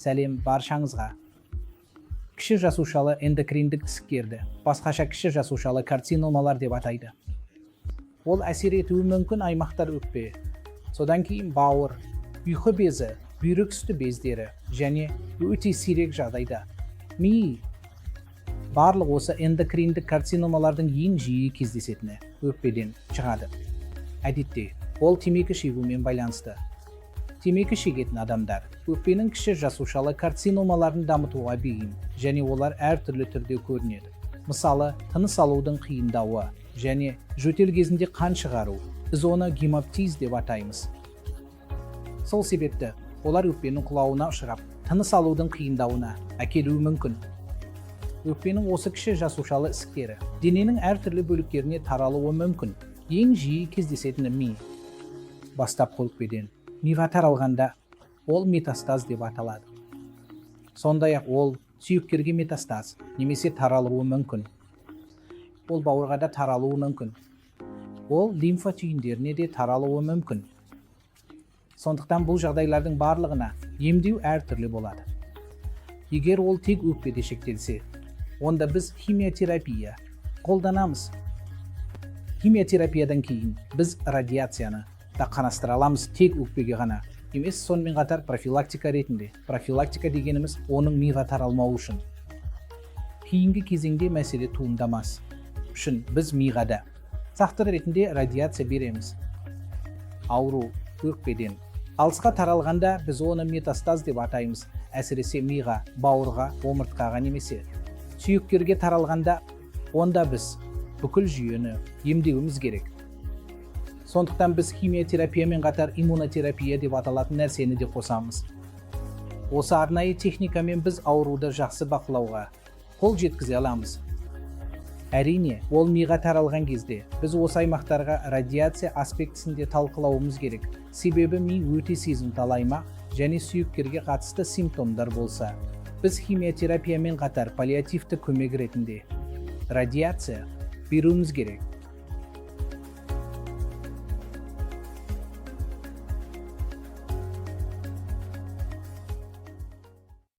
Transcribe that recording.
Сәлем баршаңызға! Кіші жасушалы эндокриндік ісіктерді басқаша кіші жасушалы карциномалар деп атайды. Ол әсер етуі мүмкін аймақтар өкпе, содан кейін бауыр, ұйқы безі, бүйрек үсті бездері және өте сирек жағдайда ми. Барлық осы эндокриндік карциномалардың ең жиі кездесетіні өкпеден шығады. Әдетте ол темекі шегумен байланысты. Темекі шегетін адамдар өкпенің кіші жасушалы карциномаларын дамытуға бейім және олар әртүрлі түрде көрінеді. Мысалы, тыныс алудың қиындауы және жөтел кезінде қан шығару. Біз оны гемоптиз деп атаймыз. Сол себепті олар өкпенің құлауына ұшырап, тыныс алудың қиындауына әкелуі мүмкін. Өкпенің осы кіші жасушалы ісіктері дененің әртүрлі бөліктеріне таралуы мүмкін. Ең жиі кездесетіні ми. Бастапқы өкпеден миға таралғанда, ол метастаз деп аталады. Сондай ақ ол сүйектерге метастаз немесе таралуы мүмкін. Ол бауырға да таралуы мүмкін. Ол лимфа түйіндеріне де таралуы мүмкін. Сондықтан бұл жағдайлардың барлығына емдеу әртүрлі болады. Егер ол тек өкпеде шектелсе, онда біз химиотерапия қолданамыз. Химиотерапиядан кейін біз радиацияны да қарастыра аламыз, тек өкпеге ғана емес, сонымен қатар профилактика ретінде. Профилактика дегеніміз оның миға таралмауы үшін, кейінгі кезеңде мәселе туындамас үшін біз миға да сақтық ретінде радиация береміз. Ауру өкпеден алысқа таралғанда, біз оны метастаз деп атаймыз. Әсіресе миға, бауырға, омыртқаға немесе сүйектерге таралғанда, онда біз бүкіл жүйені емдеуіміз керек. Сондықтан біз химиотерапиямен қатар иммунотерапия деп аталатын нәрсені де қосамыз. Осы арнайы техникамен біз ауруды жақсы бақылауға қол жеткізе аламыз. Әрине, ол миға таралған кезде біз осы аймақтарға радиация аспектісін де талқылауымыз керек, себебі ми өте сезімтал аймақ және сүйектерге қатысты симптомдар болса, біз химиотерапиямен қатар паллиативті көмек ретінде радиация беруіміз керек.